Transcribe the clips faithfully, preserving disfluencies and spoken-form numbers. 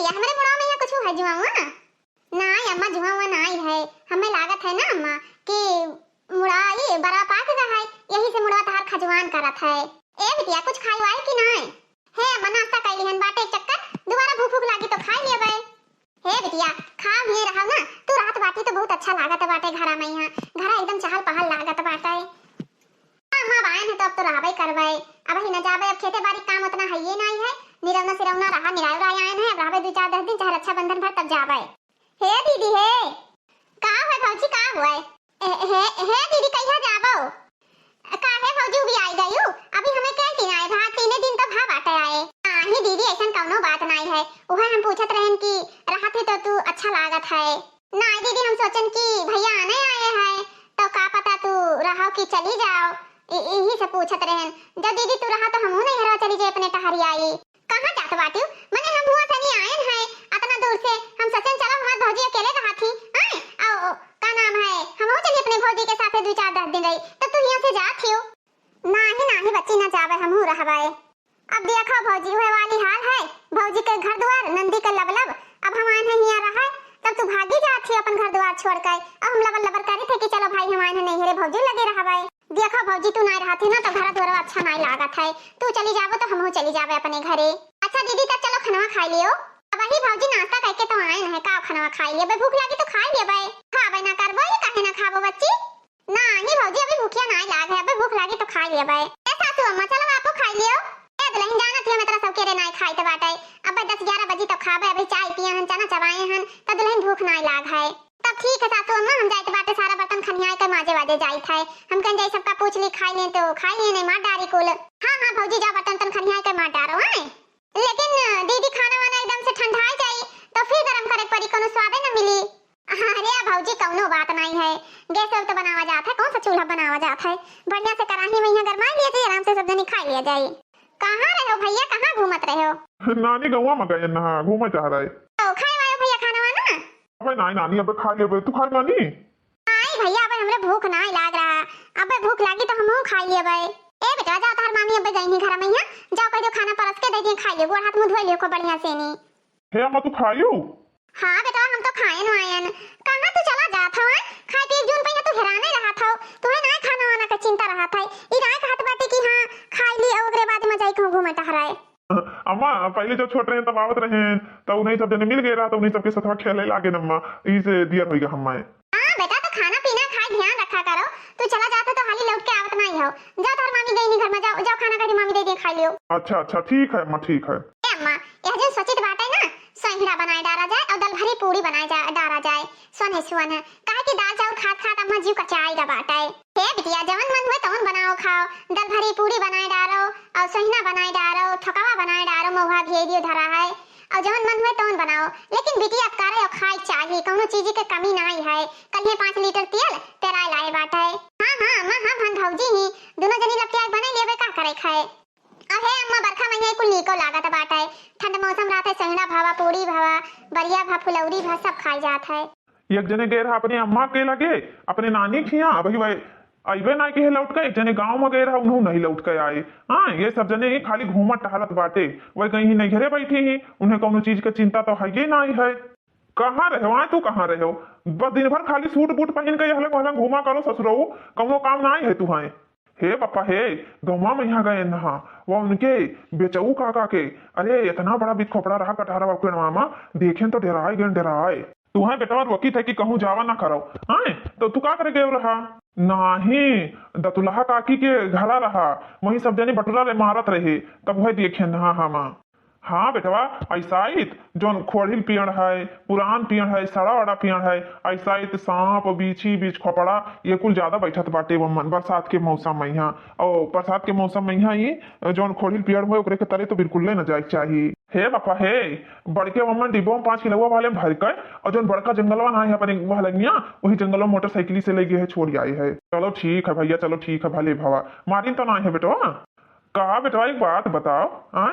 या हमरे मुड़वा में यहाँ कुछ है जुआवा? नाई अम्मा, जुआवा नाई है। हमें लागत है ना अम्मा कि मुड़वा ये बड़ा पाक गा है, यही से मुड़वा तहार खजुआन करत है। ए बिटिया, कुछ खाई वाई कि नाई? हे अम्मा, नाश्ता कइली हन बाटे एक चक्कर, दोबारा भूख भूख लागी तो खाई लेबे। हे बिटिया, खा हुए रहो ना, तू रहत बाटी तो बहुत अच्छा लागत बाटे घरा में। यहाँ घरा एकदम चहल पहल लागत बाटे। हाँ, हाँ, अब आयन है तो अब तो रहबे करबे। अब ही न जाबे, अब खेते बारी काम उतना है ये नाई है। निरौना सिरौना रहा, निराय उराय आयन है, अब रहबे दो चार दस दिन, चाहे रक्षाबंधन भर तब जाबे। हे दीदी हे, का हुए भौजी, का हुए? ए, हे, हे दीदी, कहिया जाबो? काहे भौजी उबियाई गयू? अभी हमें कई दिन आए, भा तीने दिन तो भा बाटे आए। नाही दीदी, ऐसन कौनो बात नाई है। उहे हम पूछत रहन कि रहत ही तो तू अच्छा लागत है। नाई दीदी, हम सोचन कि भैया आने आए हैं, तो का पता तू रहो कि चली जाओ, इ-, इही से पूछत रहन। जब दीदी तू रहा तो हमहू नैहरवा चली जाए अपने टहरी आई। कहाँ जात बाटिउ? मने हम हुआ तनी आयन है, अतना दूर से। हम सोचन चलो हमार भौजी अकेले रहत ही, आए, आओ, का नाम है, हमहू चली अपने भौजी के साथे दो चार दस दिन रही, तो तू यहाँ से जात हियो। नाही, नाही बच्ची, ना जाबे, हमहू रहबे। अब देखो भौजी, उहे वाली हाल है, भौजी के घर दुआर, नंदी के लबलब। अब हम आए हैं हियाँ रहे, तब तू भागी जात ही अपन घर दुआर छोड़ के। अब हम लबर लबर करी थे कि चलो भाई, हम आए हैं नैहरे भौजी लगे रहबे। देखो भौजी, तू नाई रहती ना तो घर दुआर अच्छा नाई लागत है, तू चली जाबो तो हमहू चली जाबे अपने घरे। अच्छा दीदी, तब चलो खनवा खाई लियो। अब वही भौजी नाश्ता करके तो आए हैं, का खनवा खाई लेबे, भूख लागी तो खाई लेबे। खाबे ना करबो, ये काहे ना खाबो बच्ची? नाही भौजी, अभी भूखिया नाही लाग है, अबे भूख लागी तो खाई लेबे। ए सासू अम्मा, चलो आपो खाई लियो। ए दुल्हन, जानत ही हम इतना सबके रे नाही खाई तो बाटे। अबे दस ग्यारह बजी तो खाबे, अभी चाय पिए हन, चना चबाए हन, तो दुल्हन भूख नाही लाग है। तब ठीक है सासू अम्मा, हम जाइत बाटे सारा बर्तन खनियाए के माजे वाजे जाइत है। हम कहन जाई सबका पूछ ली, खाई लें तो खाई लें, नहीं मार डारी कुल। हाँ, हाँ भौजी, जाओ बर्तन तन खनियाए के मार डारो, आए। लेकिन दीदी, खाना वाना एकदम से ठंडा जाई, तो फिर गरम करे के पड़ी, कोनो स्वादे न मिली। अरे भौजी, कौनो बात नहीं है, गैस पे तो बनावा जात है, कौन सा चूल्हा बनावा जात है। बढ़िया से कराही में यहाँ गरमाई लिया जाई, आराम से सब जनी खाई लिया जाई। कहाँ रहे हो भैया, कहाँ घूमत रहे हो? नानी गौवा में गए ना, घूमे जा रहे। तो खाए वायो भैया खाना वाना? अबे नाई नानी, अबे खा लेबे, तू खाए नानी? आई भैया, अबे हमरे भूख नाई लाग रहा, अबे भूख लागी तो हमहू खाई लेबे। ए बेटा, जाओ तोहर मामी अबे गई नहीं घर में, यहाँ जाओ, कह दो खाना परस के दे दिए, खाई लियो, गोड़ हाथ मुंह धोई लियो को बढ़िया से नी। हे अम्मा, तू खायू? हाँ बेटा, हम तो खाए नु आयन। कहाँ तू चला जात हव, हैं? खाए पिए जून पहिया तू हेराने रहत हव, तुहे नाई खाना वाना के चिंता रहत है। ई नाई कहत बाटे कि हाँ, खाई ली और ओकरे बाद में जाई कहूँ घूमे टहराए। अम्मा, पहले जब छोट रहे तब आवत रहे, तब उन्हीं सब जने मिल गए रहा, तो उन्हीं सबके साथ खेले लागे न अम्मा, ई से दियर होइगा हम माए। हाँ बेटा, तो खाना पीना खाए ध्यान रखा करो, तू चला जात हो तो हाली लौट के आवत नहीं हो। जाओ तोहर मामी गई नहीं घर में, जाओ, जाओ खाना कढ़ी मामी दे दिए, खा लियो। अच्छा, अच्छा, ठीक है अम्मा, ठीक है। ए अम्मा, यह जो सोचित बाटे ना, सोहिरा बनाए डारा जाए और दल भरी पूरी बनाए जा, डारा जाए। सुन है, सुन है, काहे कि दाल चाउर खात खात अम्मा जीव कचाई गा बाटे। हे बिटिया, जवन मन हुए तवन बनाओ खाओ, दल भरी पूरी बनाए डारो और सोहिना बनाए डारो, ठोकवा बनाए डारो, महुआ भेजियो धरा है, और जवन मन हुए तवन बनाओ, लेकिन बिटिया करे और खाए चाहिए, कौनो चीज के कमी नहीं है। कल ये पाँच लीटर तेल पेराए लाए बाटे। हाँ, हाँ, अम्मा, हम हन भौजी ही, दोनों जनी लपटिया के बनाई लेबे, का करे खाए। अहे अम्मा, बरखा महीना कुल नीको लागत बाटे, ठंड मौसम रहत है, सोहिना भवा, पूरी भवा, बरिया भा, फुलौरी भा, सब खाए जात है। एक जने गए रहा अपने अम्मा के लगे, अपने नानी के यहाँ, अबही वह अइबे नाई किहे लौट के। एक जने गाँव में गए रहा, उन्हों नहीं लौट के आए। हाँ, ये सब जने ही खाली घूमत टहलत बाटे, वह कहीं ही नहीं घरे बैठी ही, उन्हें कौनो चीज के चिंता तो है ही नाई है। कहाँ रहे हो, आए तू कहाँ रहे हो? बस दिन भर खाली सूट बूट पहन के यहलंग वहलंग घूमा करो ससुरऊ, कौनो काम नाई है तुहाए। हे पापा हे, गौवा में यहाँ गए नहा, वह उनके बेचऊ काका के, अरे इतना बड़ा बित खोपड़ा रहा कटहरवा पेड़वा में, देखेन तो डेराए गए डेराए। तुहें बेटवा रोकी थे कि कहूँ जावा ना करो, हाँ? तो तू का करे गए रहा? नाही, दतुलहा काकी के घरा रहा, वहीं सब जने बटुरा ले मारत रहे, तब वह देखेन नहा हमा। हाँ बेटवा, ऐसाइत जौन खोड़िल पेड़ है, पुरान पेड़ है, सड़ा वड़ा पेड़ है, ऐसाइत सांप, बीछी, बीछ खोपड़ा, ये कुल ज्यादा बैठत बाटे वमन बरसात के मौसम में यहाँ। और बरसात के मौसम में यहाँ ये जौन खोड़िल पेड़ हुए, ओकरे के तरे तो बिल्कुल ले न जाए के चाही। हे बापा हे, बड़के वमन डिब्बो में पाँच किलो वाले में भर के, और जौन बड़का जंगलवा ना है अपने महलंगिया, वही जंगलवा मोटरसाइकिल से ले गए है, छोड़ आए है। चलो ठीक है भैया, चलो ठीक है, भले भवा मारिन तो ना है बेटवा। कहा बेटवा, एक बात बताओ, हाँ?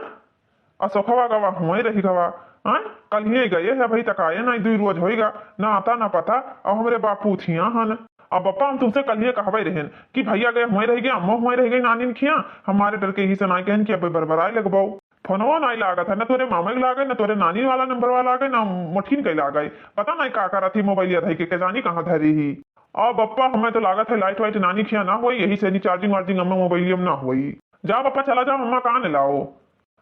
अशोकवा गवा हुए रही गवा, हाँ? कल ही गए है, अभी तक आए नहीं, दुई रोज होइगा, ना आता ना पता। और हमरे बापू थिया हन। अब पप्पा, हम तुमसे कल ही कहबे रहन कि भैया गए हुए रह गए, अम्मो हुए रह गई नानिन खिया, हमारे डर के ही से ना कहन कि अब बरबराए लगबो। फोनवा नाहीं लागत है, न तोरे मामा के लागे, न तोरे नानी वाला नंबरवा लागे, न मोटकिन के लागे। पता नाहीं का करत ही मोबाइलिया धइ के, के जानी कहाँ धरी ही। अब बप्पा, हमें तो लागत है लाइट वाइट नानी खिया ना होई, यही से नी चार्जिंग वार्जिंग अम्मा मोबाइलिया में ना होई। जा बप्पा, चला जा, अम्मा का ने लाओ।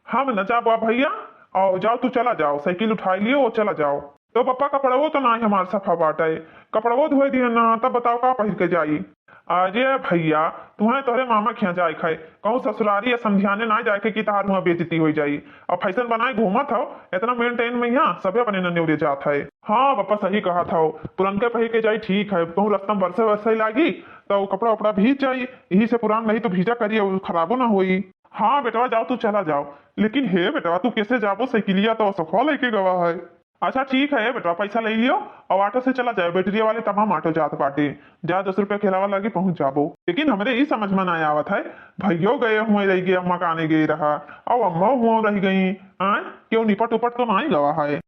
हम न जाबो भैया, अउ जाओ तू चला जाओ, साइकिल उठाई लियो अउ चला जाओ। तो बप्पा कपड़वो तो नाहीं हमार सफा बाटे, कपड़वो धोए दिया ना, तब बताओ का पहिर के जाई। अरे भैया, तुहें तोहरे मामा खिया जाए खाए, कहूँ ससुरारी या समधियाने ना जाए के कि तहार हुआं बेइज्जती हो जाई। अब फैशन बनाए घूमत हौ, इतना मेंटेन में यहाँ सभे अपने ननेवरे जात है। हाँ बप्पा सही कहत हौ, पुरनके पहिर के जाई ठीक है, कहूँ रस्ता में बरसे वरसे लागी तो कपड़ा उपड़ा भीज जाई, यही से पुरान रही तो भीजा करी, उ खराबो ना होई। हाँ बेटवा, जाओ तू चला जाओ। लेकिन हे बेटवा, तू कैसे जाबो? साइकिलिया तो सखवा लेके गवा है। अच्छा ठीक है बेटवा, पैसा ले लियो और ऑटो से चला जाओ, बैटरिया वाले तमाम ऑटो जात बाटे। जा, दस रुपया के अलावा लागे पहुंच जाबो। लेकिन हमरे ई समझ में ना आवत है, भैयो गए हुए रह गए, अम्मा काने गए रहा, और अम्मा हुआ रह गई। आय, क्यों निपट उपट तो ना ही गवा है?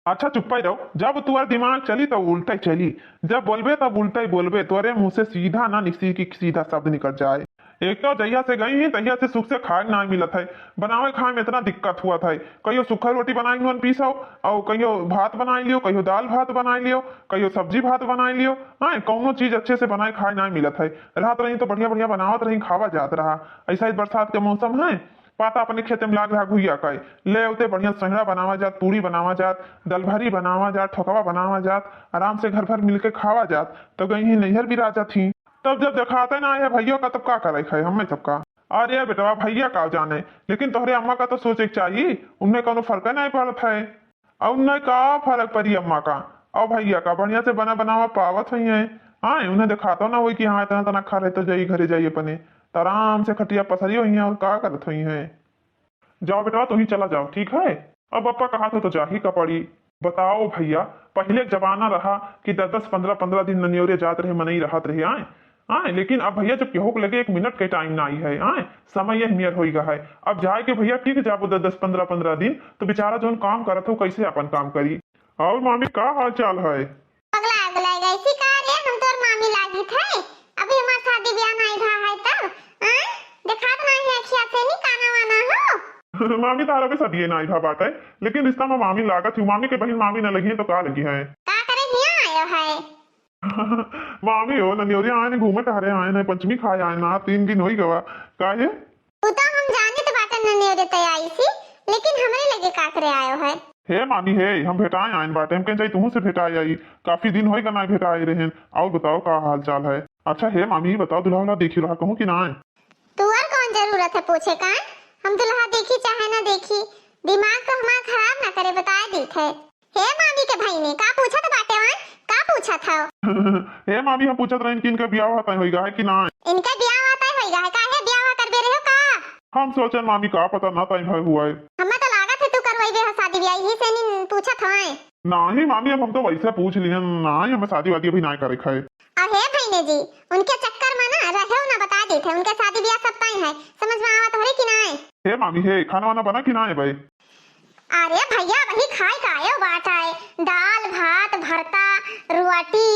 अच्छा चुप्पा ही रहो, जब तुअर दिमाग चली तब उल्टा ही चली, जब बोलबे तब उल्टा ही बोलबे, तोरे मुँह से सीधा ना निकसी कि सीधा शब्द निकल जाए। एक तो जहिया से गई ही तहिया से सुख से खाए ना मिलत है, बनावे खाए में इतना दिक्कत हुआ था। कहियो सूखा रोटी बनाई वन पीस हो, और कहियो भात बनाई लियो, कहियो दाल भात बनाई लियो, कहियो सब्जी भात बनाई लियो। हाँ, कौनो चीज अच्छे से बनाए खाए ना मिलत है। रात रही तो बढ़िया बढ़िया बनावत रही, खावा जात रहा। ऐसा ही बरसात के मौसम है, पाता अपने खेते में लाग रहा घुइया का, ले उते बढ़िया सोहड़ा बनावा जात, पूरी बनावा जात, दलभरी बनावा जात, ठोकवा बनावा जात, आराम से घर भर मिलके खावा जात। तो गई ही नैहर भी राजा थी। तब जब देखाते ना है भैया का, तब का करे खाए हमें सबका। अरे बेटवा, भैया का जाने, लेकिन तोहरे अम्मा का तो सोचे के चाहिए, उनमें कोनो फर्क नहीं पड़त है। और उनमें का फर्क पड़ी अम्मा का और भैया का, बढ़िया से बना बनावा पावत हुई है। हाँ, उन्हें देखाता ना होई कि हाँ इतना तना खा रहे तो जाई घरे जाई अपने, तो आराम से खटिया पसरी हुई है और का करत हुई है। जाओ बेटवा, तुही चला जाओ, ठीक है? अब अप्पा कहा था तो जाही का पड़ी। बताओ भैया, पहिले के जमाना रहा कि दस दस पन्द्रह पन्द्रह दिन ननियोरे जात रहे, मनई रहत रहे, आए आए, लेकिन अब भैया जब केहू के लगे एक मिनट के टाइम ना आई है, आए, समय यह नियर होई गा है। अब जाए के भैया टिक जाबो दस दस पन्द्रह पन्द्रह दिन, तो बेचारा जौन काम करत हो कैसे अपन काम करी। और मामी का हाल चाल है? पगला अगला गैसी का रे, हम तोर मामी लागित है। अभी हमार शादी ब्याह नाई भा है तब, आए? देखात नाई है अखिया से नी काना वाना हो। मामी तारा भी सदिए नाई भा बाटे, लेकिन रिश्ता में मामी लागत ही। मामी के बहिन मामी न लगी है तो का लगी है? का करे हिया आयो है? मामी हो, ननियोरिया आए न, घूमे टहरे आए न, पंचमी खाए आए ना, तीन दिन होई गवा। काहे? तू तो हम जाने तो बाटे ननियोरे तय आई सी, लेकिन हमरे लगे का करे आयो है? हे मामी हे, हम भेटाए आए बाटे, हम कहें जाई तुहू से भेटाए आई, काफी दिन होई गनाए भेटाए रहन। और बताओ का हाल चाल है? अच्छा हे मामी, बताओ दुल्हा उल्हा देखी रहा कहूँ कि ना? तू और कौन जरूरत है पूछे का? हम दुल्हा देखी चाहे ना देखी, दिमाग तो हमार खराब ना करे, बताए दीत है। हे मामी के भाई ने का पूछत बाटे वन? का पूछत हव? हे मामी, हम पूछत रहिन कि इनका बियाह तय होई गा है कि ना? इनका बियाह तय होई गा है, काहे बियाह करबे रहे हो का? हम सोचन मामी का पता ना तय भय हुआ है। हमें तो लागत है तू करवाइबे हो शादी ब्याह, यही से नहीं पूछत हवे। नाही मामी, अब हम तो वैसे पूछ लिहन, नाही हमें शादी वादी अभी ना करे खाए। अहे भैने जी, उनके चक्कर में ना रहे ना बता देते, उनके शादी ब्याह सब तय है, समझ में आवत हो रे कि ना? हे मामी हे, खाना वाना बना कि ना है भाई? अरे भैया, वही खाए का आयो बाटा है, दाल, भात, भरता, रोटी,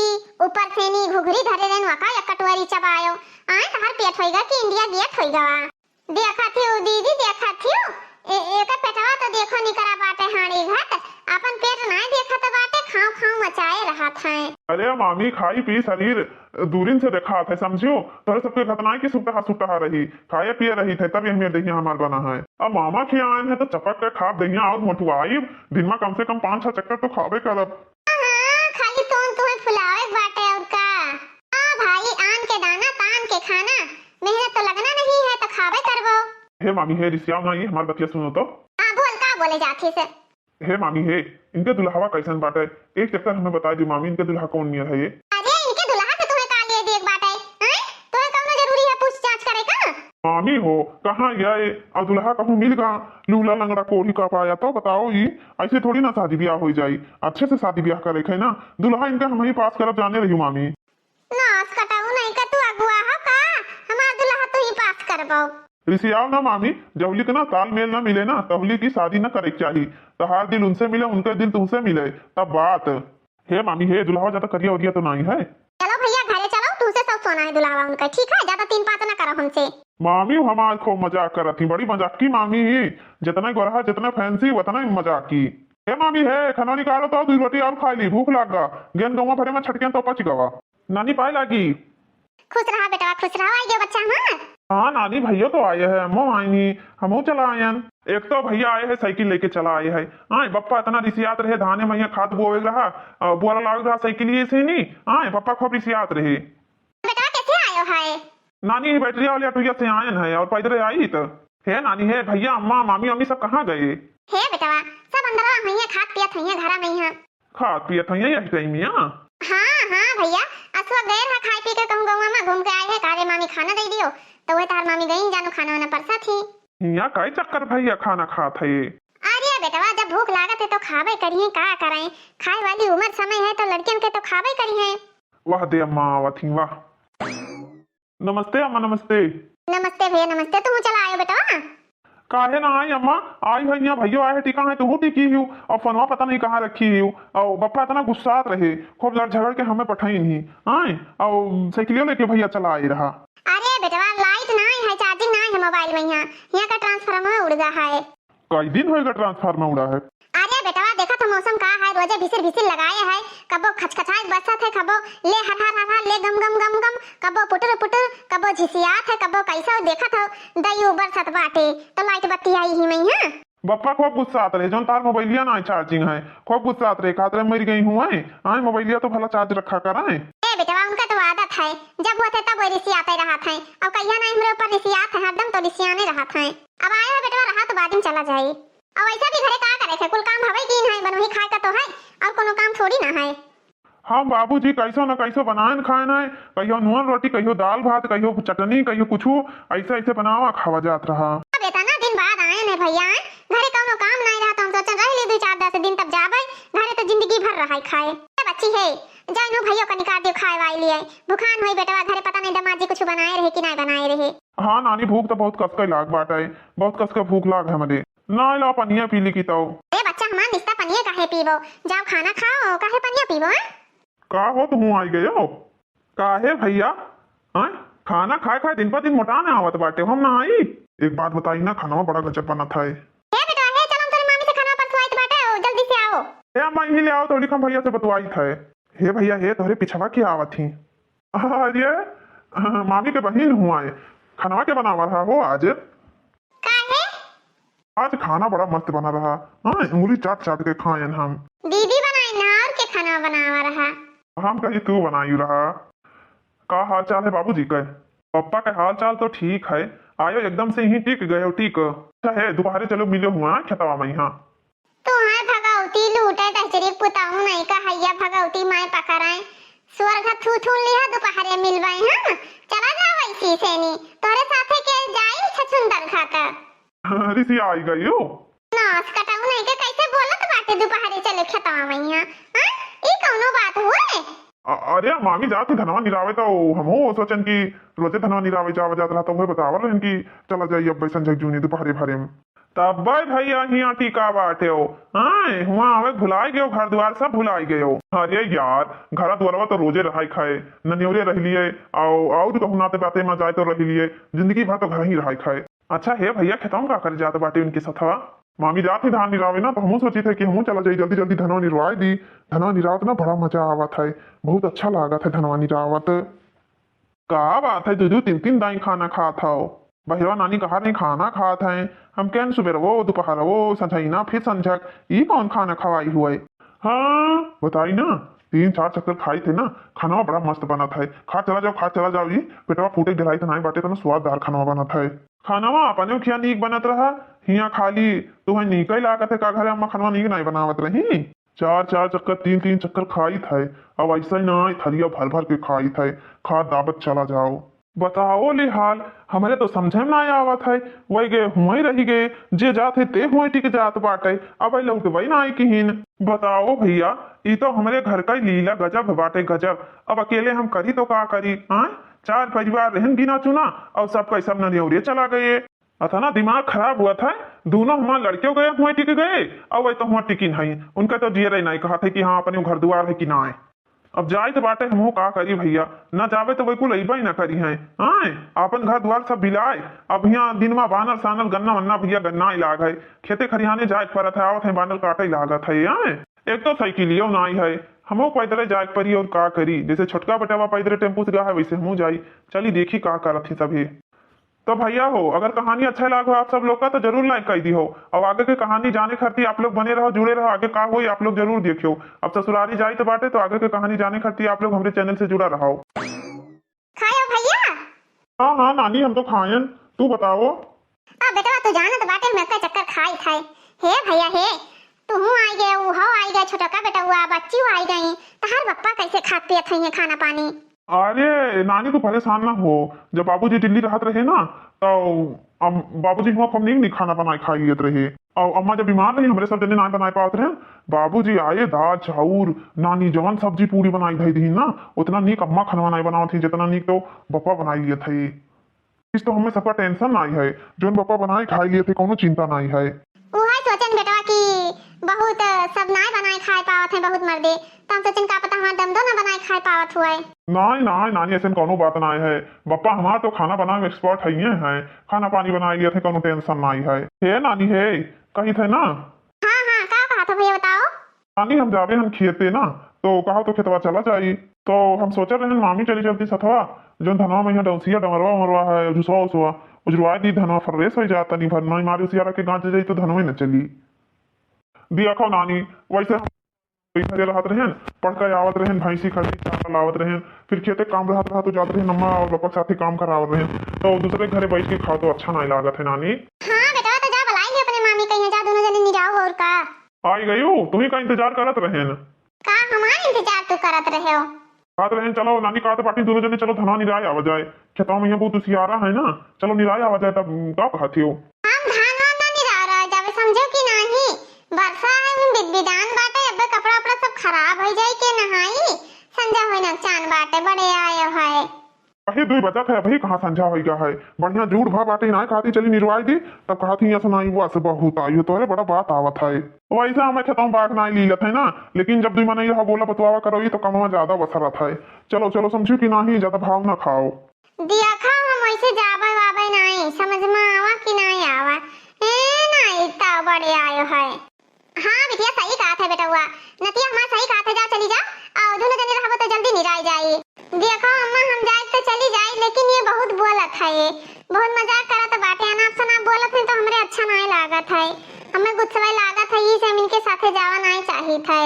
ऊपर से नी घुघरी धरे रहन, वका एक कटोरी चबायो। आए, तहार पेट होइगा कि इंडिया गेट होइगा? देखा थी उ दीदी, देखा थी उ, ए-, एकर पेटवा तो देखो निकरा बाटे हाड़ी घट, अपन पेट नाय देखत बाटे, खाऊं खाऊं मचाए रहत है। अरे मामी, खाई पी शरीर दूरिन से देखात है, समझियो? तोहरे सबके घटनाएं की सुटहा सुटहा रही, खाए पिए रही थे, तब यह मेरे दहिया हमार बना है। अब मामा के आन है तो चपक के खाब दहिया और मोटुआई, दिन में कम से कम पाँच छह चक्कर तो खाबे करब। हाँ, खाली तोन तुम्हें फुलावे के बाटे और का? हाँ भाई, आन के दाना, तान के खाना, मेहनत तो लगना नहीं है तो खाबे करबो। हे मामी हे, रिसियाओ ना, ये हमार बतिया सुनो तो। हाँ बोल, का बोले जाथी से? हे मामी हे, इनके दुल्हावा कैसन बाटे? एक चक्कर हमें बता दी मामी, इनके दुल्हा कौन नियर है ये? अरे, इनके दुल्हा से तुम्हें का लिए देख बाटे? हैं? तुम्हें कौनो जरूरी है पूछ जांच करे का? मामी हो, कहाँ गया ये? और दुल्हा कहूँ मिल गा? लूला लंगड़ा कोढ़ी का पाया तो बताओ, ये ऐसे थोड़ी ना शादी ब्याह हो जाई। अच्छे से शादी ब्याह करे है ना, दुल्हा इनका हम ही पास करब जाने रही मामी। नास कटाऊ नहीं का तू अगुआ हो का? हमार दुल्हा तू ही पास करबो। रिसियाओ ना मामी, जहुली के ना तालमेल ना मिले ना, तहुली की शादी ना करे के चाही। तहार दिल उनसे मिले, उनके दिल तुमसे मिले, तब बात। हे मामी हे, दुल्हावा ज्यादा करिया उरिया तो नहीं है? चलो भैया घरे चलो, तुमसे सब सोना है दुल्हावा उनका, ठीक है? ज्यादा तीन पाँच ना करो हमसे। मामी हमार खूब मजाक करत ही, बड़ी मजाकी मामी ही। जितना गोरहा, जितना fancy, उतना ही मजाकी। हे मामी, हे, खाना निकालो तो, दुइ रोटी और खाइ ली, भूख लाग गा। गेन गौवा भरे में छटकेन तो पच गवा। नानी पाए लागी। खुश रहा बेटवा, खुश रहा। आइ गयो बच्चा हमार। हाँ नानी, भैया तो आए हैं, अम्मो आइन ही, हमहू चला आयन। एक तो भैया आए हैं, साइकिल लेके चला आए हैं। आए, बप्पा इतना रिसियात रहे, धाने में खाद बोवे रहा, अ, बोरा लाग रहा साइकिलिए से नी। आए, बप्पा खूब रिसियात रहे। बेटवा कैसे आयो है? नानी, बैटरिया वाले ऑटोया से आयन है और पैदल आई तो। हे नानी, हे भैया, अम्मा, मामी, मामी सब कहाँ गए? हे बेटवा, सब अंदरवा हइये, खात पियत हइये घरा में यहाँ। खात पियत हइये यही टाइम यहाँ? हाँ, हाँ भैया, असवा गए रहा खाए पी के कहूँ गौवा में घूम के आए है, का रे मामी खाना दे दियो, तो वह तार मामी गई जानो खाना वाना परसा थी। यहाँ काई चक्कर भैया खाना खात है ये? अरे बेटवा, जब भूख लागत है तो खाबे करिए, का करें, खाए वाली उम्र समय है तो लड़कियन के तो खाबे करिए। वाह दे अम्मा आवत ही, वाह। नमस्ते अम्मा, नमस्ते। नमस्ते भैया, नमस्ते। तुहू चला आयो बेटवा? काहे ना आई अम्मा, आई है यहाँ, भैया आए है, टिका है, तुहू टिकी हियो, और फोनवा पता नहीं कहाँ रखी हियो, और बप्पा इतना गुस्सात रहे, खूब लड़ झगड़ के हमें पठाइन ही, आए, और साइकिलियो लेके भैया चला आए रहा। अरे बेटवा, लाइट ना है, चार्जिंग ना है मोबाइल में, यहाँ, यहाँ का ट्रांसफार्मर उड़ गया है। कई दिन होएगा ट्रांसफार्मर उड़ा है? अरे बेटवा, देखत हो मौसम का है, रोजे भिसिर भिसिर लगाए है, कबो खचखचाए बरसत है, कबो ले हर हर हर हर, ले गम गम गम गम, कबो पुटुर पुटुर, कबो झिसियात है, कबो कैसा देखत हो, दई बरसत बाटे, तो लाइट बत्ती आई ही नहीं है। बप्पा खूब गुस्सात रहे, जौन तार मोबाइलिया ना चार्जिंग है, खूब गुस्सात रहे, कहत रहे मर गई हूँ, आए, आए मोबाइलिया तो भला चार्ज रखा कर, आए। ए बेटवा, उनका तो आदत है, जब होते तब वो रिसियाते रहत है, अब कहिया ना हमरे ऊपर रिसियात है, हरदम तो रिसियाने रहत है। अब आए हो बेटवा, रहा तो बाद में चला जाई। और वैसा भी घरे का करे थे, कुल काम हवे की नहीं, बनवही खाए का तो है, और कोनो काम थोड़ी ना है। हम बाबूजी कैसो न कैसो बनाए न खाए न है, कहियो नून रोटी, कहियो दाल भात, कहियो चटनी, कहियो कुछू, ऐसे ऐसे बनावा खावा जात रहा। अब इतना दिन बाद आए न भैया, आए घरे कौनो काम नहीं रहा, तो हम सोचन रह ली दो चार दस दिन, तब जाबे घरे, तो जिंदगी भर रहा खाए। ए बच्ची है, जाए नु भैया का निकाल दियो खाए वाई लिए, भुखान होई बेटवा, घरे पता नहीं दमाजी कुछ बनाए रहे कि नहीं बनाए रहे। हाँ नानी, भूख तो बहुत कस के लाग बाटे, बहुत कस के भूख लाग है हमरे। ना ला पनिया पी ली की तौ। ए बच्चा हमार, निस्ता पनिया काहे पीबो? जाओ खाना खाओ, काहे पनिया पीबो, हैं? का हो तुहूँ आई गयो? काहे भैया? हैं? खाना खाए खाए दिन पर दिन मोटा ना आवत बाटे, हम ना आई। एक बात बताई ना, खाना बड़ा गजब बनत है। हे बेटा, हे चल हम तोरे मामी से खाना परसवाइत बाटे, ओ जल्दी से आओ। हे अम्मा, यहीं ले आओ, थोड़ी हम भैया से बतवाइत है। हे भैया, हे तोहरे पिछवा के आवत ही। अरे, मामी के बहिन हुआ है, खानवा के बनावा रहा हो आज? काहे? आज खाना बड़ा मस्त बना रहा। हाँ, उंगली चाट चाट के खायन हम। दीदी बनाई ना, और के खाना बनावा रहा? हम कही तू बनाई रहा। का हाल चाल है बाबूजी के? पप्पा के हाल चाल तो ठीक है, आयो एकदम से ही टिक गयो, टिक। अच्छा है, दोपहरे चलो मिलो हुआ खेतवा में यहाँ। तू है भगौती लूटे, दहचरी पुताऊ नहीं का हैया भगौती माय पकड़ाए। स्वर्ग थू थू लिहा दोपहरे मिलवाए, हाँ? चला जाओ ऐसी सेनी, तोरे साथे के जाई छछुंदर खातर। रिसी आई गयो। नास कटाऊ नहीं के कैसे बोलत बाटे दोपहरे चले खेतवा में यहाँ, हाँ? ई कौनो बात हुए? अ-, अरे मामी जात ही धनवा निरावे तो हमहू सोचन कि रोजे धनवा निरावे जावा जात रहा तो वह बतावल रहन कि चला जाई अब संझक जूनी दोपहरे भरे में। तब भाई भैया हियाँ टिका बाटे हो। हाँ, हुआ आवे भुलाई गयो, घर द्वार सब भुलाई गयो। अरे यार, घर द्वारवा तो रोजे रहाई खाए, ननियोरे रह लिए, आओ, और कहूँ नाते बाते में जाए तो रह लिए, जिंदगी भर तो घर ही रहाई खाए। अच्छा हे भैया, खेतवा में का करे जात बाटे उनके सथवा? मामी जात ही धान निरावे ना, तो हमहू सोची थे कि हमहू चला जाई जल्दी जल्दी धनवा निरवाए दी। धनवा निरावत ना बड़ा मजा आवत है, बहुत अच्छा लागत है धनवा निरावत। का बात है, दू दू तीन तीन दाई खाना खात हव? बहिरवा नानी कहा नहीं खाना खात हैं। हम कहन सुबेरवो, दोपहरवो, संझइना, फिर संझक, ई कौन खाना खवाई हुए? हाँ, बताई ना, तीन चार चक्कर खाई थे ना, खानवा बड़ा मस्त बनत है। खा चला जाओ, खा चला जाओ, ई पेटवा फूटे के ढलाई तो नाई बाटे, इतना स्वाददार खानवा बनत है। खानवा अपने खिया नीक बनत रहा, हिया खाली तुहै नीक ही लागत है का, घरे अम्मा खानवा नीक नाई बनावत रही? चार चार चक्कर, तीन तीन चक्कर खाई थे, अब ऐसा ही ना, थरिया भर भर के खाई थे, खा दाबत चला जाओ। बताओ ले हाल, हमरे तो समझे में ना आवत है। वही गए हुए रही गए, जे जात है ते हुए टिक जात बाटे, अब लौटबे ना आई किहिन। बताओ भैया, ई तो हमरे घर का ही लीला गजब बाटे गजब। अब अकेले हम करी तो का करी, हाँ? चार परिवार रहन गिना चुना और सबका सब ननियौरे चला गए। अतना दिमाग खराब हुआ था, दोनों हमार लड़के गए हुए टिक गए और वही तो हुआ टिकिन है। उनका तो जियरे नहीं कहा था कि हाँ अपने घर दुआर है कि ना है। अब जाए तो बाटे, हमहू का करी भइया, ना जाबे तो वही कुल अइबे ही ना करी हैं। आए, आपन घर दुआर सब बिलाए। अब हियाँ दिन मा बानर सानर गन्ना वन्ना भइया, गन्ना ही लाग है, खेते खरिहाने जाए के परत है, आवत है बानर काटे लागत है। आए, एक तो साइकिलियो नाई है, हमहू पैदले जाए के परी और का करी, जैसे छोटका बेटवा पैदले टेम्पू से गा है वैसे हमहू जाई। चली देखी का करत ही सभी। तो भइया हो, अगर कहानी अच्छा लागो आप सब लोग का तो जरूर like कर दी हो, और आगे के कहानी जाने खातिर आप लोग बने रहो, जुड़े रहो, आगे का होई आप लोग जरूर देखियो। अब ससुरारी जाइत बाटे तो आगे के कहानी जाने खातिर आप लोग हमरे channel से जुड़ा रहो। खायो भइया? हाँ हाँ नानी, हम तो खायन, तू बताओ। आ बेटवा, तू जानत बाटे हम एक चक्कर खाई खाए। हे भइया हे, तू आई गए, ऊ हो आई गए, छोटका बेटवा, बच्ची आई गई, तहार बप्पा कैसे खात पियत है खाना पानी? अरे नानी, तू परेशान ना हो। जब बाबूजी दिल्ली रहत रहे ना, तो अम, बाबूजी हुआ खूब नीक नीक खाना बनाए खाए लियत रहे। और अम्मा जब बीमार रही, हमरे सब जने ना बनाए पावत रहे। बाबूजी आए, दाल चाउर, नानी जवन सब्जी पूरी बनाई धई दी ना, उतना नीक अम्मा खाना बनाए बनावत थी, जितना नीक तो बप्पा बनाई लियत है। इस तो हमें सबका टेंशन नाई है, जोन बप्पा बनाए खाए लियत है, कोनो चिंता नाई है। उहे सोचन बेटवा कि बहुत सब नाय बनाए खाए पावत है बहुत मर्दे, तो हम सोचन का पता हमार दमदो ना बनाए खाए पावत हुए। नाय नाय नानी, ऐसन कौनो बात नाय है। बप्पा हमार तो खाना बनाए में expert है, ये है, खाना पानी बनाए लियत है, कौनो टेंशन नाय है। हे नानी हे, कही थे ना। हाँ हाँ, का कहा था भइया बताओ। नानी हम जाबे हन खेते ना, तो कहा तो खेतवा चला जाई। तो हम सोचत रहन मामी चली चलती सथवा, जोन धनवा में यहाँ डौसिया डमरवा उमरवा है, झुसवा उसवा, उजरवा दी धनवा, fresh हो जात तनी भर, नहीं मारे उसियारा के गाँच जाई तो धनवे न चली। दिया खाओ नानी, वैसे हम इधरे रहत रहन, पढ़ के आवत रहन, भैंसी खसी चारा लावत रहन, फिर खेते काम रहत रहा तो जात रहन अम्मा और बप्पा के साथे काम करावत रहन, तो दूसरे घरे बैठ के खाओ तो अच्छा नहीं लागत है नानी। हाँ बेटवा, तो जा बुलाई ले अपने मामी कहीं, जा दोनों जने निराओ और का। आई गयू, तुम्ही का इंतजार करत रहेन। का हमार इंतजार तू करत रहे हो? कहत रहेन, चलो नानी कहत बाटी दोनों जने चलो धनवा निराय आवा जाए, खेतवा में यहाँ बहुत उसियारा है ना, चलो निराय आवा जाए। तब का कहत हो? हम धनवा ना निराय जाबे, समझो कि नाही? बरसा है, बिदबिदान बाटे, अबे कपड़ा उपड़ा सब खराब हो जाए के नहाई, संझा होई ना चान बाटे, बड़े आयो है। अहे दुई बजत है, अबही कहाँ संझा होई गा है। बढ़िया जूड़ भा बाटे, नाय कहती चली निरवाई दी, तब कहत ही असनाई बस बहुत आयु तोहरे बड़ा बात आवत है। वैसे हमें खेतों बाग नाय लीलत है ना, लेकिन जब दुई मनई रहो बोला बतवावा करो, ये तो कमवा ज्यादा बसरत है। चलो, चलो, समझू कि नाही, ज्यादा भाव ना खाओ। दिया खाओ, हम वैसे जाबे वाबे नाय, समझ में आवा कि नाय आवा। ए नाय, इतना बड़े आयो है। हाँ बिटिया, सही कहत है बेटउआ, नतिया हमार सही कहत है, जा चली जा, और दोनों जने रहबो तो जल्दी निराई जाई। देखो अम्मा, हम जाए तो चली जाई, लेकिन ये बहुत बोलत है, ये बहुत मजाक करत बाटे, अनाप शनाप बोलत है तो हमरे अच्छा नाय लागत है, हमें गुस्सवा लागत है, ई से हम इनके साथे जावा नाय चाहित है।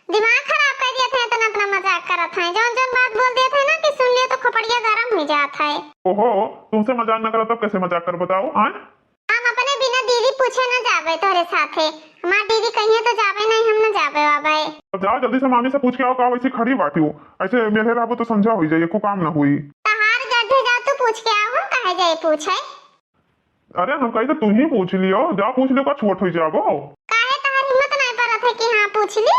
दिमाग खराब कर दिया थे, इतना इतना मजाक करत है, जौन जौन बात बोल दिया थे ना कि सुन लियो तो खोपड़िया गरम हो जात है। ओहो, तुमसे मजाक न करत तब कैसे मजाक कर बताओ, आय? हम अपने बिना दीदी पूछे न जाबे तोहरे साथे। हमार दीदी कहिए तो जाबे नहीं, हम न जाबे वाबे। अब जाओ जल्दी से मामी से पूछ के आओ, का वैसे खड़ी बाटी हो? ऐसे मेले रहबो तो संझा होई जाई, एको काम ना होई। तहार गड्ढे जा तू पूछ के आओ, हम काहे जाए पूछे? अरे हम कही तो तू ही पूछ लियो, जा पूछ लियो, का छोट होई जाबो। काहे तहार हिम्मत नहीं परत है कि हाँ पूछ ली?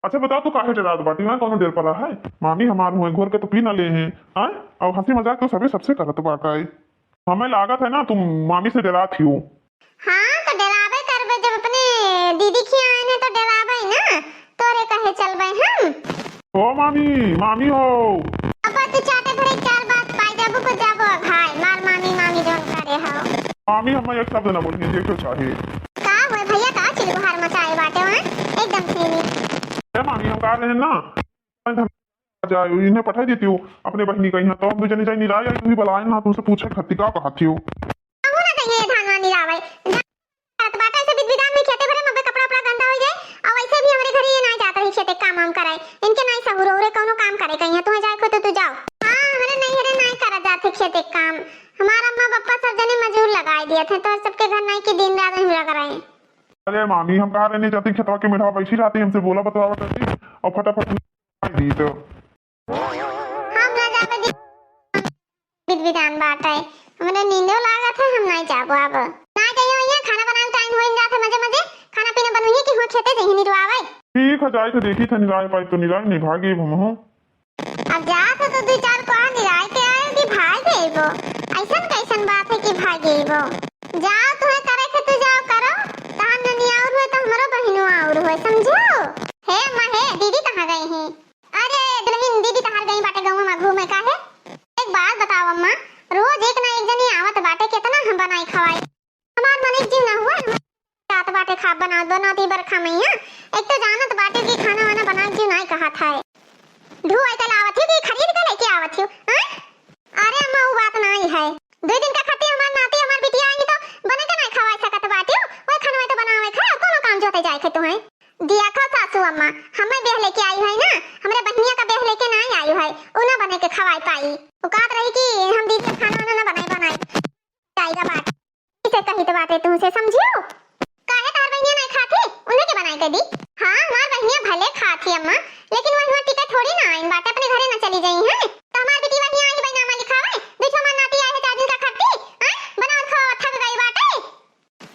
अच्छा बताओ तू काहे डरात बाटी, वहाँ कौनो डर पड़ा है? मामी हमार हुए, घोर के तो पी ना ले हैं, आय? और हंसी मजाक तो सबे सबसे करत बाटा है। हमें लागत है ना तुम मामी से डरात ही हो। हाँ, तो डराबे करबे, जब अपने दीदी खिया आए हैं तो डराबे ना, तोरे कहे चलबे हम। ओ मामी, मामी हो। अब तू चाटे भरे चार बात पाई जाबो को जाबो भाई, मार मामी, मामी जौन करे हो। मामी, हम एक शब्द ना बोलिए, देखो चाहे। का हुए भैया, का चिलगुहार मचाए बाटे वहाँ? एकदम से नहीं। ए मामी, हम कहा रहे ना, जाए, इन्हें पठाई देती हो अपने बहिनी का यहाँ, तो हम दू जने जाए निराय आई, तू ही बलाए ना, तुमसे पूछे खत्ती का कहती हो। हमहू ना कहिए धानवा निरावे। जा-, करत बाटे ऐसे बिदबिदान में खेते भरे में अबे कपड़ा उपड़ा गंदा हो जाए, और वैसे भी हमरे घरे ये ना जात रही खेते काम वाम कराए। इनके नाई सहूर उरे कौनो काम करे कहिए, तुम्हें जाए को तो तू जाओ। हाँ, हमरे नैहरे नाई करा जाते खेते काम। हमार अम्मा बप्पा सब जने मजूर लगाए दिए थे, तो सबके घर नाई के दिन रात हम लग रहे हैं। अरे मामी, हम कहा रहे नहीं जाती खेतवा के मेढ़वा बैठी रहती, हमसे बोला बतवा करती और फटाफट आई दी तो। हम ना जाबे दी-, बिदबिदान बाटे। हमरे नींदो लागत है, हम नहीं जाबो अब। ना जाइयो, यहाँ खाना बनाए टाइम हो जात है, मजे मजे खाना पीना बनवही कि हुआ खेते जही निरवावे। ठीक है, जाए तो देखी थे निराय पाई तो निराय नहीं भागी हम हो। अब जात हो तो दो चार कोहा निराय के आयो कि भाग गइबो। ऐसन कैसन बात है कि भाग गइबो? जाओ, तुम्हें करे के तू जाओ करो, तहार ननी और हुए तो हमरो बहिनो और हुए, समझो? हे अम्मा हे, दीदी कहाँ गई हैं? अरे दुल्हन, मैं काहे? एक बात बताओ अम्मा, रोज एक ना एक जनी आवत बाटे, केतना हम बनाई खवाई? हमार मन एक जीव ना हुआ, हमार जात बाटे खाब बनावत बनावत ई बरखा मइया। एक तो जानत बाटे कि खाना वाना बनावे जीव नाई कहत है। ढू आई कल आवत ही कि खरीद के लेके आवत ही, हैं? अरे अम्मा, उ बात नाई है। दुई दिन का खातिर हमार नाती, हमार बिटिया आई तो बने के नाई खवाई सकत बाटे, वही खाना तो बनावे खाए, कोनो काम जोते जाए के तो है। दिया खाओ सासू अम्मा, हमें बेह लेके आई है ना, हमरे बहिनिया का बेह लेके नाई आई है, उ ना बने के खवाई पाई। उ कहत रही कि हम दीदी खाना वाना ना बनाई, बनाई जाएगा बात। इसे कही तो बाटे तुमसे समझियो। काहे तार बहिनिया नाई खाती? उन्हें के बनाई के दी? हाँ, हमार बहिनिया भले खाती अम्मा, लेकिन वह वहाँ टिके थोड़ी ना आइन बाटे, अपने घरे ना चली जाई हैं। तो हमार बेटी वहीं आई बैनामा लिखावे, दूसरा हमार नाती आए है चार दिन का खाती, हैं? बनावत खावत थक गई बाटे।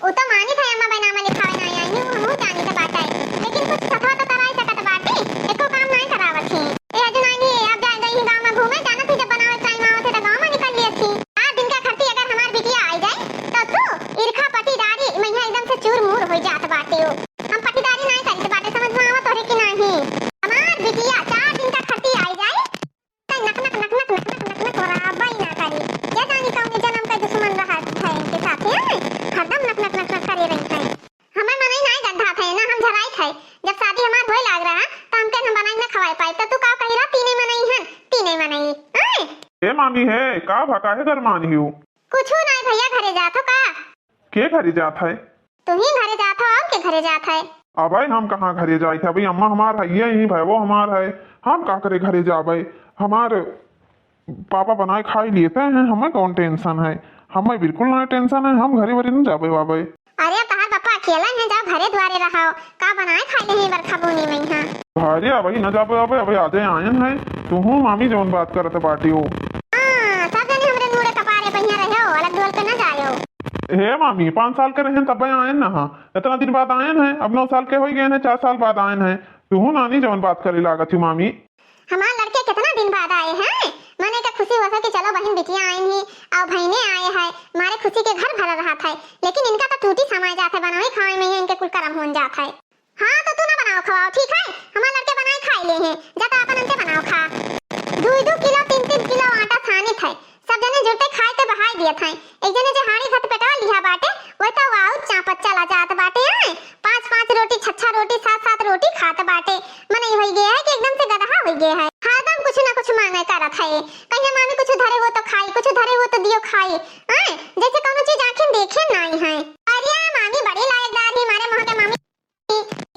उ तो मानी था अम्मा बैनामा लिखावे ना आई, हमहू जानी तो बाटे, लेकिन कुछ सफा तो कराई सकत बाटे, एको काम नाई करावत ही। ए अजू नाई, अब जा गई ही गाँव में घूमे, जानत ही जब बनावे टाइम आवत है तो गाँव में निकल लेत ही। चार दिन का खाती अगर हमार बिटिया आई जाए तो तू ईर्खा पटीदारी मइया एकदम से चूर मूर हो जात बाटे हो। हम पटीदारी नाई करी तो बाटे, समझ में आवत तोरे कि नाही? हमार बिटिया चार दिन का खाती आई जाए तो नक नक नक नक नक नक नक नक बराबर ही ना करी। ये जानी कौन जन्म का दुश्मन रहा है इनके साथ है, हरदम नक नक नक नक करे रही है। हमें मनई नाई गंधा थे ना हम झराई थे। जब शादी हमार होए लाग रहा तो हमके हम बनाई ना खवाए पाए, तो तू का कही रहा? तीने मनई हन, तीने मनई। आए? ए मामी है, का भा काहे गरमान हियो? कुछ नाई भैया, घरे जात हो का? के घरे जात है? तू ही घरे जात हो, और के घरे जात है? अबे हम कहाँ घरे जाइत है? अबे अम्मा हमार है, ये ही भाई वो हमार है, हम का करे घरे जाबे? हमार पापा बनाए खाई लेते हैं, हमें कौन टेंशन है? हमें बिल्कुल ना टेंशन है, हम घरे वरे न जाबे वाबे। अरे तहार पापा अकेला है, जाओ घरे द्वारे रहो, का बनाए खाए नहीं बरखा बूनी में यहाँ। घरे अबे न जाबे वाबे, अबे आजे आयन है, तू हूँ मामी जौन बात करत बाटी हो। हाँ, सब जने हमरे नूरे कपारे पहिया रहे हो, अलग डोल के न जायो। हे मामी, पाँच साल के रहन तब आयन ना, हाँ, इतना दिन बाद आयन है, अब नौ साल के हो गए हैं, चार साल बाद आयन है, तू हूँ नानी जौन बात करे लागत ही मामी। हमार लड़के कितना दिन बाद आए हैं, मने का खुशी हुआ था कि चलो बहन बिटिया आई ही, और बहने आए हैं, मारे खुशी के घर भरा रहा था, लेकिन इनका तो टूटी समाए जात है, बनावे खावे में ही इनके कुल करम होन जात है। हाँ, तो तू ना बनाओ खवाओ, ठीक है, हमार लड़के बनाए खाए ले हैं, जा तो अपन अंते बनाओ खा। दो दो किलो, तीन तीन किलो आटा छानित है, सब जने जुटे खाए ते बहाई दियत हैं। एक जने जे हाड़ी घत पेटवा लिहा बाटे, वह तो वाउ चापत चला जात बाटे। आए, पाँच पाँच रोटी, छह छह रोटी, सात सात रोटी खात बाटे। मनई होई गया है कि एकदम से गदहा होई गया है, हरदम कुछ ना कुछ मांगे करत है। कहिया मामी कुछ धरे हो तो खाई, कुछ धरे हो तो दियो खाई। आए, जैसे कौनो चीज आँखें देखे नाई है। अरे मामी बड़ी लायकदार ही, मारे मोह के मामी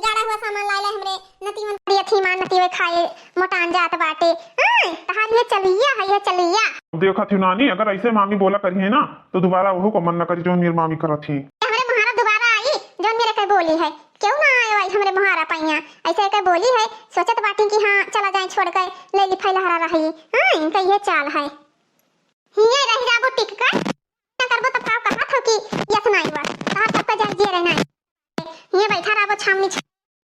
गाड़ा हुआ सामान लाए ले हमरे नतीवन करिया थी मान नतीवे खाए मोटान जात बाटे। हाँ, तहार ये चलिया है, ये चलिया। देखत ही नानी, अगर ऐसे मामी बोला करी है ना, तो दोबारा वहू को मन न करी, जौन मेरी मामी करत ही। हमरे मुहारा दोबारा आई, जौन मेरे के बोली है। क्यों ना आयो आई हमरे मुहारा पैया? ऐसे के बोली है, सोचत बाटी कि हाँ, चला जाए छोड़ के, ले ली फैलहरा रही। हाँ, इनका ये चाल है। हिये रह जाबो टिक कर, ना करबो तब का कहत हो कि यस नाई बा, तहार सबका जल जिए रहना है। हिये बैठा रहबो छावनी छा-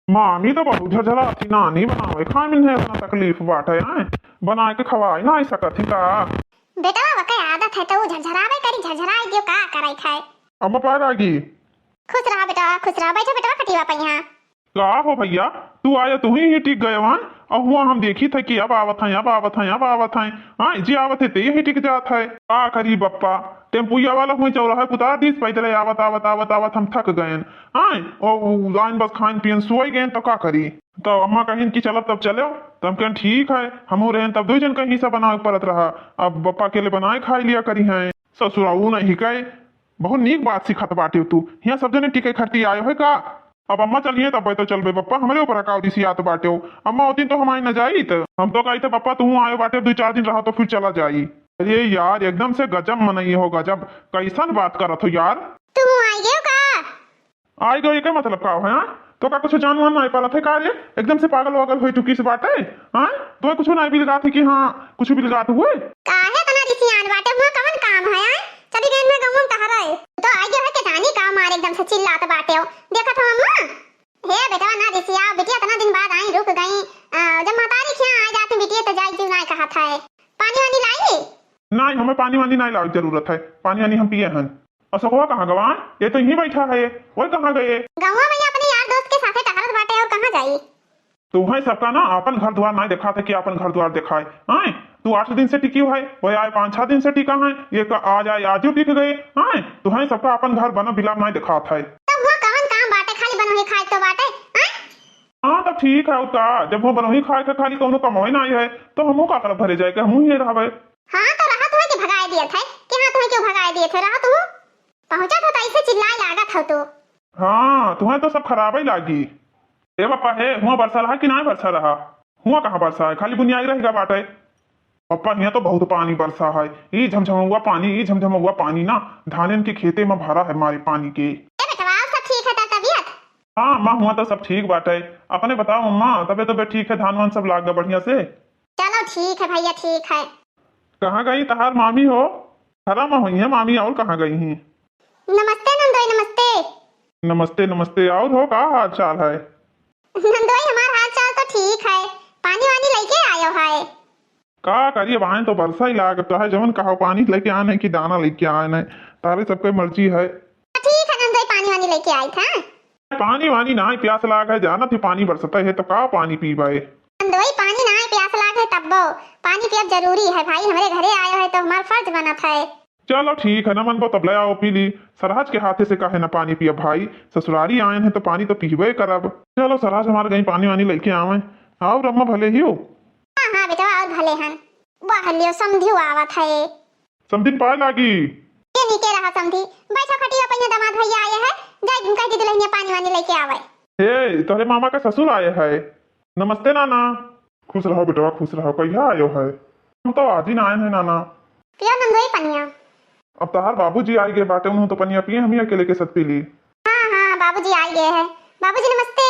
मामी तो बहुत झरझराती, नानी बनावे खाए में है इतना तकलीफ बाटे, आए बनाए के खवाई ना सकत ही का? बेटवा वके आदत है तो उ झरझरावे करी, झरझराए दियो, का करे खाए। अब पार आगी। खुश रहा बेटवा, खुश रहा, बैठो बेटवा खटिया पे यहाँ। का हो भैया, तू आया तू ही, ही टिक गए वान, और हुआ हम देखी थे कि अब आवत हैं, अब आवत हैं, अब आवत हैं। हाँ, जे आवत है ते ही टिक जात है। का करी बप्पा, टेम्पुया वाला हुई चौराहे उतार दीस, पैदल आवत, आवत, आवत, आवत हम थक गए। हाँ, और लाइन बस खान पियन सोई गए, तो का करी? तो अम्मा कहिन कि चलब तब चलो, तो हम कहन ठीक है, हमहू रहन तब दो जन कहीं से बनावे के पड़त रहा, अब बप्पा अकेले बनाए खाए लिया करी हैं। ससुरा ऊ नहीं कहे, बहुत नीक बात सिखत बाटे तू। हियाँ सब जने टिके खरती आए होए का? अब अम्मा चलिए तब तो चलबे बप्पा, हमरे ऊपर का रिसियात बाटे हो। अम्मा होती तो हम आई न जाइत। हम तो कही थे बप्पा तू आए बाटे, दो चार दिन रहा तो फिर चला जाई। अरे यार एकदम से गजब मनई हो गजब, कैसन बात करत हो यार। तू आई गयो का? आई गयो, एकर मतलब का है, हाँ? तो का कुछ जान वान नाई पालत है का रे? एकदम से पागल वागल होई चुकी से बाटे, हाँ? तो कुछ नाई बिलगात है कि हाँ, कुछ बिलगात हुए? काहे तना रिसियान बाटे, हुआ कवन काम है, हाँ? चली गई मैं गंगू में टहरे। तो आई गयो है के जानी का मारे एकदम से चिल्लात बाटे हो। देखत हो अम्मा? हे बेटवा ना रिसिया, बिटिया इतना दिन बाद आई, रुक गई। आ, जब महतारी खिया आ जाती बिटिया तो जाई जीव नाई कहत है। पानी वानी लाई? नाई, हमें पानी वानी नाई लावे जरूरत है, पानी वानी हम पिए हन। अशोकवा कहाँ गवान? ये तो यहीं बैठा है, वो कहाँ गए? गौवा में अपने यार दोस्त के साथे टहरत बाटे और कहाँ जाई? तो वहीं सबका ना अपन घर द्वार नाई देखा थे कि अपन घर द्वार देखाए, आए? तू आठ दिन से टिकी है, वह आए पाँच छह दिन से टिका है, ये का आज आए आजू टिक गए। हाँ, तुहैं सबका अपन घर बना बिलाप नाई दिखात है। तब हुआँ कवन काम बाटे, खाली बनवही खाए तो बाटे। हाँ? हाँ, तब ठीक है, और का, जब हुआँ बनवही खाए के खाली कौनो कमाए नाई है, तो हमहू का करब घरे जाए के, हमहू ही रहबे। हाँ, तो रहत हुआँ कि भगाए दिए थे, कि हाँ, तुहैं क्यों भगाए दिए थे, रहत हूँ। पहुँचत हो तो ऐसे चिल्लाए लागत हो तू। हाँ, तुहैं तो सब खराबे लागी। ए बापा हे, हुआँ बरसा रहा कि नाई बरसा रहा? हुआँ कहाँ बरसा है, खाली बुनियाई रह गा बाटे। पप्पा, हियाँ तो बहुत पानी बरसा है, ई झमझमउआ पानी, ई झमझमउआ पानी ना, धानेन के खेते में भरा है मारे पानी के। ए बेटवा, और सब ठीक है, तार तबीयत? हाँ माँ, हुआँ तो सब ठीक बाटे। अपने बताओ अम्मा, तबीयत, तबीयत ठीक है, धान वान सब लाग गा बढ़िया से? चलो ठीक है भैया, ठीक है। कहाँ गई तहार मामी हो? घरा में होइहैं मामी, और कहाँ गई ही? नमस्ते नंदोई, नमस्ते। नमस्ते, नमस्ते। और हो, का हाल चाल है? नंदोई, हमार हाल चाल तो ठीक है, पानी वानी लइके आयो है। का करिए, वहाँ तो बरसा ही लागत है, जवन कहा पानी लइके आए नहीं कि दाना लइके आए नहीं, तारे सबके मर्जी है। ठीक है नंदोई, पानी वानी लइके आई था। पानी वानी नाई प्यास लाग है, जानत ही पानी बरसत है तो का पानी पीबे? नंदोई, पानी नाई प्यास लाग है तब्बो पानी पियब जरूरी है भाई, हमरे घरे आयो है तो हमार फर्ज बनत है। चलो ठीक है, ना मनबो तब ले आओ पी ली। सरहज के हाथे से काहे ना पानी पियब भाई, ससुरारी आयन है तो पानी तो पीबे करब। चलो सरहज हमार गई पानी वानी लइके आवे। और अम्मा भले ही हो? हाँ हाँ बेटवा, और भले हन। वाह लियो, समधियो आवत है। समधिन पाए लागी। ये नीके रहा समधी, बैठा खटिया पे, यहाँ दामाद भैया आए हैं, जाए कह दी दुल्हनिया पानी वानी लइके आवे। हे, तोहरे मामा का ससुर आए है। नमस्ते नाना। खुश रहो बेटवा, खुश रहो। कहिया आयो है? हम तो आज ही ना आए हैं नाना। पियो नंदोई पनिया। अब तहार बाबूजी आए गए बाटे, उन्हों तो पनिया पिए, हम ही अकेले के साथ पी ली। हाँ हाँ, बाबूजी आए गए हैं। बाबूजी नमस्ते।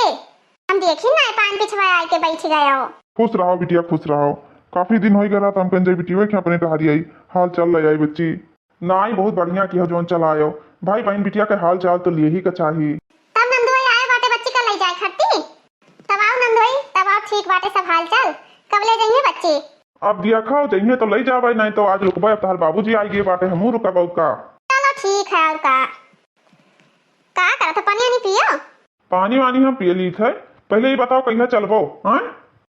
हम देखी ना पान पिछवा आए के बैठ गए हो। खुश रहो बिटिया, खुश रहो। काफी दिन होई गए रहा, तो हम कहन जाई बिटिया के अपने टहरी आई, हाल चाल ले आई बच्ची। नाई, बहुत बढ़िया किया जौन चलायो। भाई बहन बिटिया के हाल चाल तो लिए ही का चाही। तब नंदोई आए बाटे बच्ची का ले जाए खरती। तब आओ नंदोई, तब आओ, ठीक बाटे सब हाल चाल। कब ले जाइए बच्ची? अब दिया खाओ, जइहे तो ले जाबे, नहीं तो आज रुकबे, अब तहार बाबूजी आए गए बाटे, हमहू रुकब और का। चलो ठीक है, और का। का करत हो, पनिया नहीं पियो? पानी वानी हम पिए लीत है, पहले ही बताओ कहिया चलबो, हाँ?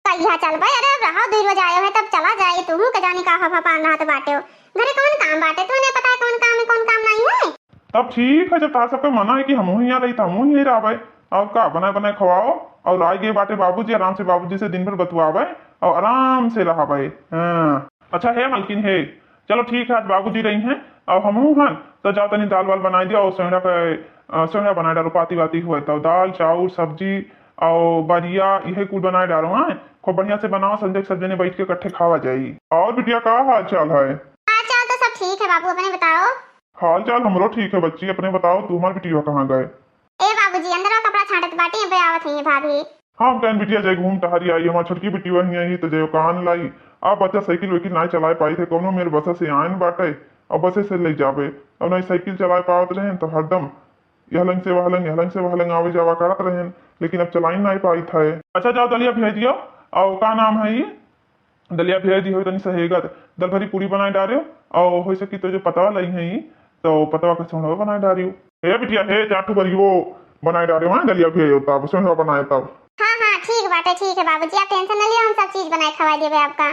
कहिया चलबे? अरे अब रहो, दुई रोज आयो है तब चला जाए, तुहू के जानी का हफा पान रहत बाटे हो। घरे कौन काम बाटे, तू नहीं पता है कौन काम है कौन काम नहीं है। तब ठीक है, जब तार सबके मना है कि हमहू हियाँ रही तो हमहू हियाँ रहबे। और का, बनाए बनाए खवाओ और आए गए बाटे बाबूजी, आराम से बाबूजी से दिन भर बतुआबे और आराम से रहबे। हाँ। अच्छा हे मलकिन हे, चलो ठीक है, आज बाबूजी रही हैं और हमहू हन, तो जाओ तनी दाल वाल बनाए दियो और सोहरा के, अ, सोहरा बनाए डालो, पाती वाती हुए तो दाल चाउर सब्जी और बरिया इहे कुल बनाए डालो। हाँ, खूब बढ़िया से बनाओ, संजय सब जने बैठ के इकट्ठे खावा जाई। और बिटिया का हाल चाल है? हाल चाल तो सब ठीक है बाबू, अपने बताओ। हाल चाल हमरो ठीक है बच्ची, अपने बताओ, तू हमार बिटिया कहाँ गए? ए बाबूजी, अंदर कपड़ा छांटत बाटी, अबे आवत है भाभी। हम कहन बिटिया जाए घूम टहरी आई, हमार छोटकी बिटिया ही आई तो जाए कान लाई। अब बच्चा साइकिल वाइकिल नाई चलाए पाई थे, कौनो मेर बस से आयन बाटे, अब बसे से ले जाबे। अब नाई साइकिल चलाए पावत रहेन तो हरदम यह लंग से वह लंग, यह लंग से वह लंग आवे जावा करत रहेन, लेकिन अब चलाई नाई पाई थे। अच्छा जाओ दलिया भेज दियो, और का नाम है ये? दलिया भेज दी हो तनी सहेगत, दल भरी पूरी बनाए डारियो, और हो सकी तो जो पतवा लई है, तो पतवा के सोहरवा बनाए डारियो। हे बिटिया, हे चाटू बरियो बनाए डारियो, हाँ, दलिया भेज हो तब, सोहरवा बनाए तब। हाँ, हाँ, ठीक बाटे, ठीक है बाबूजी, आप tension न लियो, हम सब चीज बनाए खवाए देबे आपका।